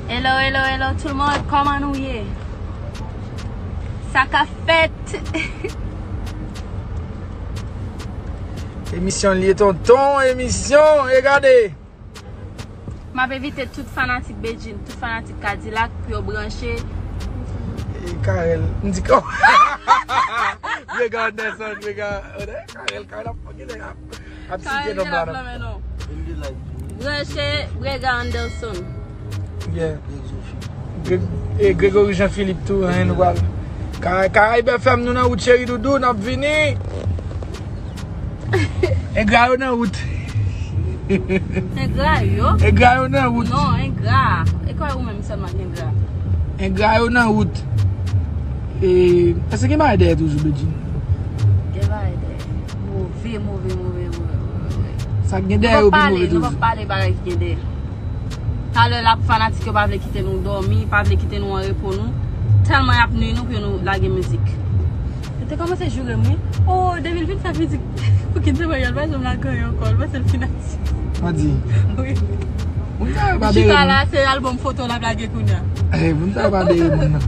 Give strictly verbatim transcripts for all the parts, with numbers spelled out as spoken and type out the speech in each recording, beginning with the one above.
Hello, hello, hello tout le monde, kòman nou ye? Sa k ap fèt? Emisyon li ye tonton, emisyon, e gade. M ap envite tout fanatik Bedjine, tout fanatik Kadilak pou yo branche. E Karèl, m di kò. Brega Anderson, Brega, Karèl, Karèl ap fòkè lè ap, ap site nonm la non. Branche Brega Anderson. Yeah. Gre- e Gregory Jean Philippe tou, hein, nou pral. Ka- Caraïbes F M, nou nan wout, cheri doudou, n ap vini. Engra yo nan wout. Engra yo? Engra yo nan wout. Non, engra. E kwa ou menm sèlman ki engra? Engra yo nan wout. E, èske gen bagay dèyè toujou, Bedjine? Gen bagay dèyè. Move, move, move, move, move. Sa k gen dèyè yo pi move toujou. Nou p ap pale, nou p ap pale bagay ki gen dèyè. Talè la, fanatik yo pa vle kite nou dòmi, pa vle kite nou an repo nou. Tèlman y ap nwi nou pou yo nou lage mizik. Yo te kòmanse joure m, wi. Oh, depi l fin fè mizik pou Kid Samuel, pa janm lage anyen ankò, l panse l fin Ayiti. Mwen di. Wi. Moun sa yo pa bere moun. Chita la, se albòm foto l ap lage kounye a. Eh, moun sa yo pa bere moun nan.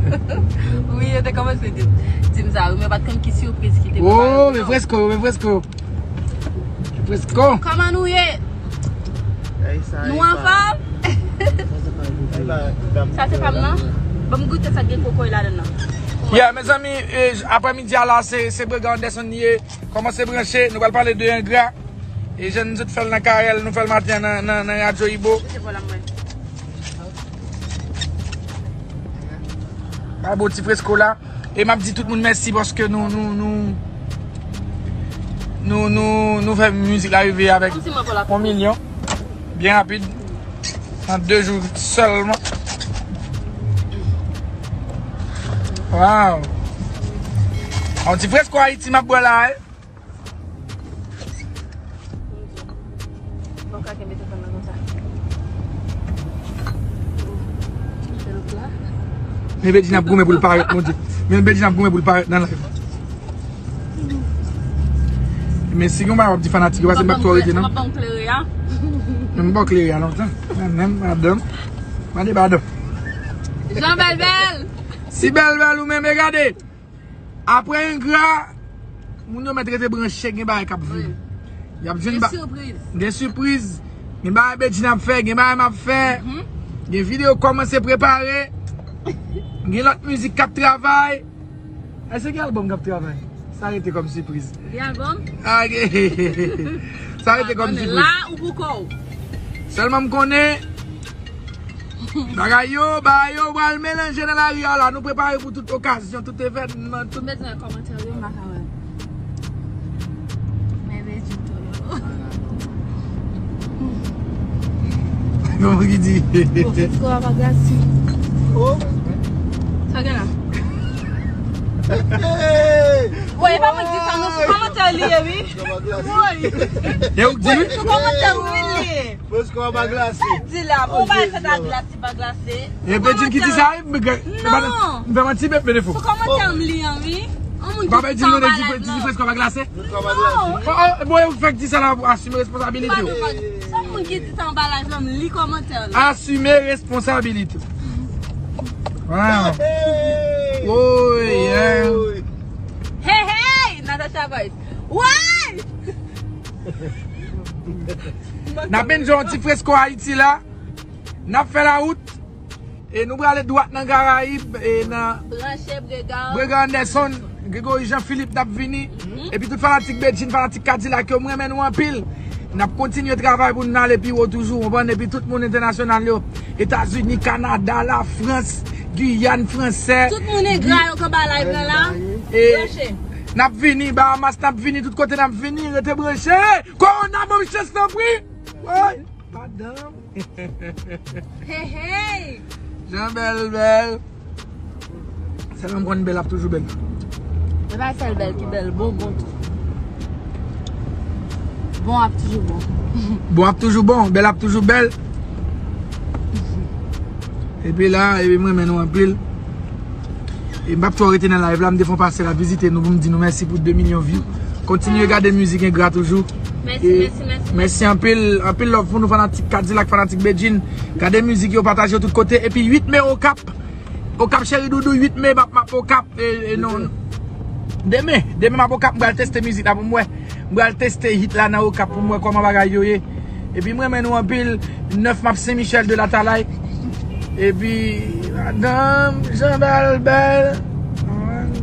Wi, yo te kòmanse di, di m sa, wi, men yo pa t konn ki sipriz ki te prepare pou yo. Oh, men fresko, men fresko. Fresko. Kòman nou ye? Nou anfòm? Sa se pa m nan? Ban m goute sa k gen kokoy ladan nan. Yeah, mezanmi, eh, aprèmidi a la, se, se Brega Anderson li ye. Kòmanse branche, nou pral pale de engra. E jan nou sot fè l nan Karèl, nou fè l maten an nan, nan, nan Radyo Ibo. Bay bon ti fresko la. E m ap di tout moun mèsi paske nou, nou, nou, nou, nou, nou fè mizik la rive avèk yon milyon. Byen rapid. Nan de jou sèlman. Wow. Yon ti fresko Ayiti m ap bwè la, eh. Bon, ka kenbe telefòn nan konsa. Men Bedjine ap goumen pou l parèt, Bondye. Men Bedjine ap goumen pou l parèt nan live. Men si gen yon bagay w ap di fanatik yo, pase m p ap twò rete non. M ap ba w klere a. Men m ba w klere a lontan. Men, men, madanm. Mande madanm. Jan Bèl Bèl. Si Bèl Bèl ou menm, e gade. Apre engra, moun yo mèt rete branche, gen bagay k ap vini. Y ap jwenn ba- Gen sipriz. Gen sipriz. Gen bagay Bedjine ap fè, gen bagay m ap fè. Gen videyo kòmanse prepare. Gen lòt mizik k ap travay. Èske gen albòm k ap travay? Sa rete kòm sipriz. Gen albòm? Ah, gen. Sa rete kòm sipriz. La ou pou kò w. Sèlman m konnen bagay yo, bagay yo pral melanje nan lari a la. Nou prepare pou tout okazyon, tout evènman, tout. M bezwen kòmantè yo, m pa ka wè. Men Bedjine tou yo. Kòman ki di? Bon, Frisco a pa glase. Oh. Sa gen la? Woy, e pa mwen ki di sa non, sou kòmantè li ye, wi. Woy. E ou k di, wi? Sou kòmantè wi li ye. Frisco a pa glase. Sa di la, bon, bagay sa ta glase, pa glase. E Bedjine ki di sa, wi, m fè manti, men, men defo. Sou kòmantè m li an, wi. Yon moun ki di sa anba live lan. Frisco a pa glase? Non. Oh, oh, bon, e ou k fèk di sa la, asime responsabilite w. Sa moun ki di sa anba live lan, m li kòmantè la. Asime responsabilite w. Wow. Woy, yeah. Hey, hey, Natacha Voice. Woy! N ap enjoy yon ti Frisco Ayiti la. N ap fè lawout. E nou prale dwat nan Karayib, e nan Branche Brega. Brega Anderson, Gregory Jean Philippe t ap vini. Epi tout fanatik Bedjine, fanatik Kadilak yo, m renmen nou anpil. N ap kontinye travay pou n ale pi wo toujou, w konprann? Epi tout moun entènasyonal yo, Etazini, Kanada, Lafrans, Giyàn Fransè. Tout moun engra yo k anba live lan la. E branche. N ap vini, Bahamas, n ap vini, tout kote n ap vini, rete branche. Kowona, ban m chans, tanpri. Woy, madanm. Hey, hey! Jan Bèl Bèl. Sèlman m konn Bèl ap toujou bèl. E pa sèl Bèl ki bèl, bon, bon tou. Bon ap toujou bon. Bon ap toujou bon, Bèl ap toujou bèl. Epi la, epi m renmen nou anpil. E m p ap twò rete nan live la, m te fè yon pase la vizite nou pou m di nou mèsi pou de milyon view. Kontinye gade mizik engra toujou. Mèsi, mèsi, mèsi. Mèsi anpil, anpil love pou nou fanatik Kadilak, fanatik Bedjine. Gade mizik yo, pataje yo tout kote. Epi uit me Okap. Okap cheri doudou, uit me m ap, m ap Okap. E, e non. Demen, demen m ap Okap, m pral teste mizik la pou m wè. M pral teste hit la nan Okap pou m wè kòman bagay yo ye. Epi m renmen nou anpil. Nèf m ap Sen Michèl de Latalay. Epi, madanm, jan bèl, bèl.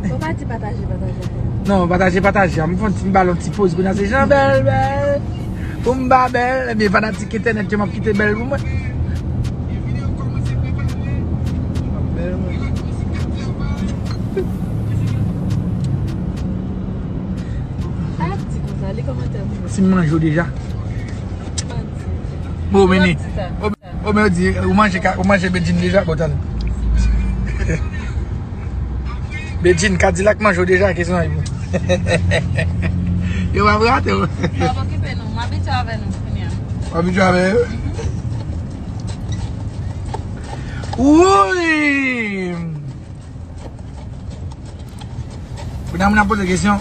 Ou pa di pataje, pataje ankò. Non, pataje, pataje. M fè yon ti, m ba l yon ti poz kounye a, se jan bèl, bèl. Pou m ba bèl, ebyen, fanatik entènèt yo, m ap kite bèl pou mwen. Bèl mwen. Pa di konsa, li kòmantè pou mwen. Si m manje w deja. Pa di. Bon, meni. Pa di sa. O, men yo di, ou manje ka, ou manje Bedjine deja? Bon, tande. Bedjine, Kadilak manje w deja, kesyon sa pou. Yo pa rate w. Yo pa okipe nou, m abitye avè nou, kounye a. W abitye avè yo? Wouyy! Kounye a moun ap poze kesyon.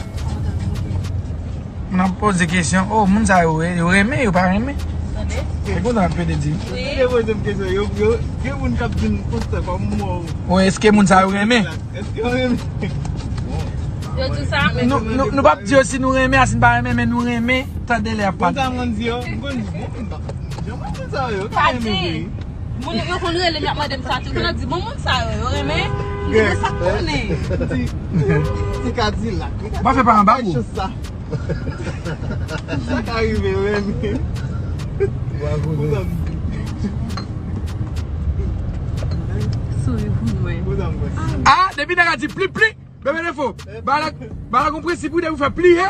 Moun ap poze kesyon. Oh, moun sa yo, yo renmen, yo pa renmen. Tande? Se konsa m ap pede di. Wi. Yo poze m kesyon, yo, yo, gen moun k ap di m konsa, kòm mò. Wi, èske moun sa yo renmen? Èske yo renmen? Yo di sa, men nou, nou, nou p ap di yo si nou renmen, a si n pa renmen, men nou renmen tande lè y ap pale. Konsa moun di yo, m konn di, bon, moun pa, jan moun sa yo, yo ka renmen vre. Moun yo konn rele m, y ap mande m sa tou. Kounye a di, bon, moun sa yo, yo renmen. M di, men sa k konnen. Ti, ti Kadilak. Ou pa fè pa anba, bro. Sa ka rive, yo renmen. Konsa m di. Souri pou mwen. Konsa m di. Ah, depi nèg la di plip plip. Bebe Defo, bagay la, bagay la gon prensip wi, depi w fè pliye,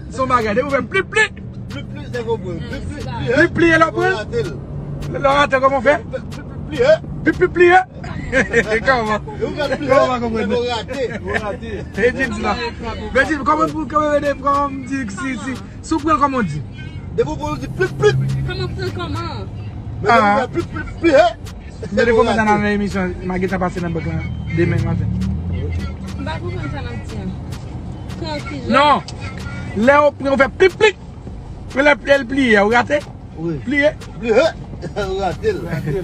se yon bagay, depi w fè plip plip. Plip plip, se gon pwen. Plip plip, pliye. Plip pliye, lè w pran l. Lè w rate l, kòman w fè? Plip plip, pliye. Plip plip, pliye. Kòman? Kòman w konprann? Ou rate. Ou rate. E di m sa. Men di m, kòman pou, kòman, kòman m di si, si, si w pran l, kòman w di? Depi w pran l, ou di plip plip. Kòman w pran l, kòman? Men depi w fè plip plip, pliye. Mete kòmantè nan emisyon, m a gentan pase nan bank lan demen maten. M pa konprann sa n ap di an. Pran ki jan? Non! Lè w pran, w fè plik plik. Lè, lè l pliye, ou rate? Wi. Pliye? Pliye. Ou rate l. Rate l.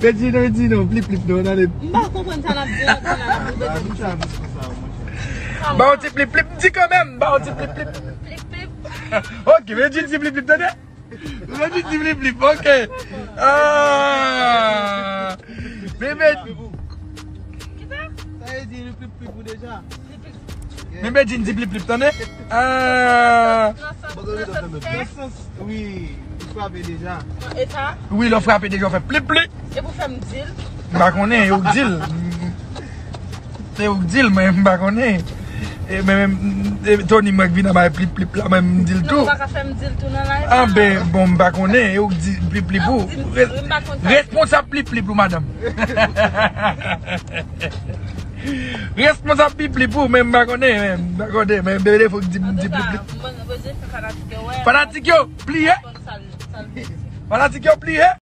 Men di non, di non, plip plip non, tande. M pa konprann sa n ap di an, kounye a n ap repete. Ba yon ti plip plip, m di kanmenm, ba yon ti plip plip. Plip plip. Ok, men di ti plip plip, tande. Ou di ti plip plip, ok. Ah. Bebe. Sa vle di li plip plip ou deja? Men Bedjine di plip plip, tande. Ah. Nan sans, wi, li frape deja. E sa? Wi, lè w frape deja, w fè plip plip. E pou fè m di l? M pa konnen, e ou k di l. Se ou k di l, mwen, m pa konnen. E, men, men, e, Tony, mwen k vin anba plip plip la, mwen, m di l tou. Non, ou pa ka fè m di l tou nan live la. Ah, ben, bon, m pa konnen, e ou k di plip plip ou. Ou di m di l, wi, m pa konn sa. Responsab plip plip ou, madanm. Responsab plip plip ou, men m pa konnen, men m pa konnen, men Bebe Defo k di m di plip plip. Antouka, mwen, mwen bezwen fè fanatik yo wè. Fanatik yo, pliye. Konn sa l, sa l vle di. Fanatik yo, pliye.